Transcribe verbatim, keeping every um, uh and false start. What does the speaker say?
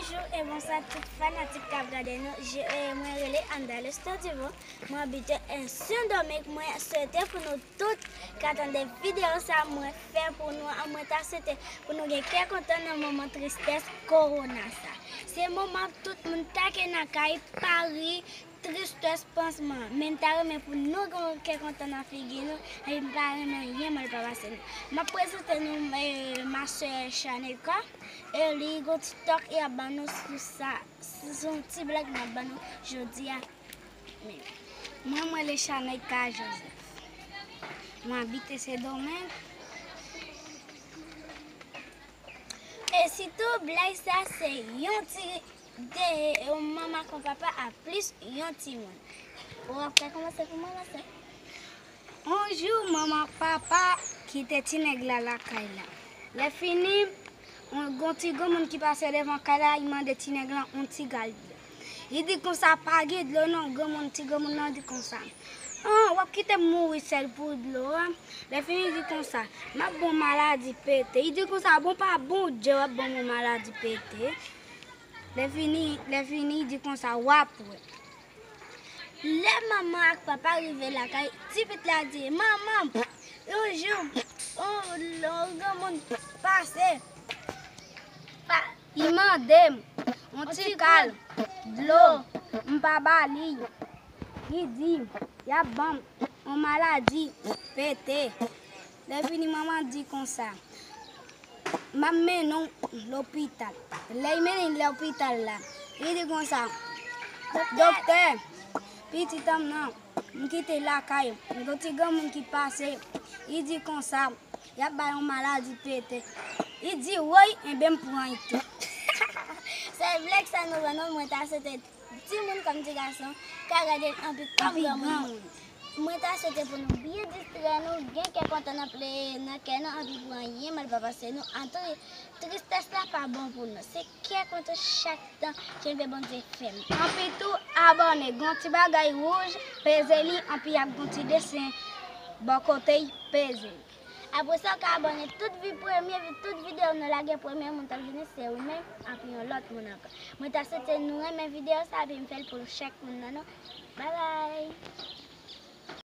Bonjou e bonswa tout fanatik k ap gade nou. Je, e, mwen rele Andale Stodivo. Mwen abite en Sendomeng. Mwen swete pou nou tout ka tande videyo sa mwen fè pou nou an. Mwen ta swete pou nou gen kè kontan nan moman tristès kowona sa. Se moman tout moun take nan kay, pa ri, tristès, pansman. Men m ta renmen pou nou gen yon kè kontan nan figi nou, epi m pa renmen anyen mal pa pase nou. M ap prezante nou, e, ma sè Chanelka, e li gon ti tòk y ap ban nou sou sa, sou yon ti blag m ap ban nou jodi a. Men, mwen, mwen le Chanelka Joseph. Mwen abite Sendomeng. E sitou, blag sa se yon ti de, e, yon manman ak yon papa a plis yon timoun. Ou ap fè kòmanse pou mwen, ma sè? On jou, manman ak papa kite ti nèg la lakay la. Lè fini, on, gon ti granmoun ki pase devan kay la, li mande ti nèg lan on ti kal dlo. Li di konsa, "Pa gen dlo non, granmoun." Ti granmoun nan di konsa, "An, w ap kite m mouri sèl pou dlo a?" Lè fini, li di konsa, "M ap bon maladi pete." Li di konsa, "Bon, pa Bondye w ap bon, bon maladi pete." Lè fini, lè fini, li di konsa, "W ap wè." Lè manman ak papa rive lakay, ti pitit la di, "Manman, yon jou, yon, yon granmoun pase, pa, li mande m yon ti kal dlo, m pa ba li. Li di, y ap ban m yon maladi pete." Lè fini, manman di konsa, "M ap mennen w lopital." Lè y mennen l lopital la, li di konsa, "Doktè, pitit an m nan, m kite l lakay, gon ti granmoun ki pase, li di konsa, y ap ba l yon maladi pete." Li di, "Woy, enben m pran l tou." Se blag sa nou ban nou, mwen ta swete timoun kòm ti gason ka gade l anpi kòm granmoun. Mwen ta swete pou nou byen distrè nou, gen kè kontan nan ple, nan kè nou, anpi pou anyen mal pa pase nou. Antre, tristès la pa bon pou nou. Se kè kontan chak tan, kenbe Bondye fèm. Anpi tou, abòne, gon ti bagay wouj, peze li, anpi ak gon ti desen bò kote y, peze l. Apre sa, w ka abòne tout vi-, premye vi-, tout videyo nou lage, premye moun t ap vini se ou menm, anpi yon lòt moun ankò. Mwen ta swete nou renmen videyo sa, epi m fè l pou chak moun nan nou. Babay!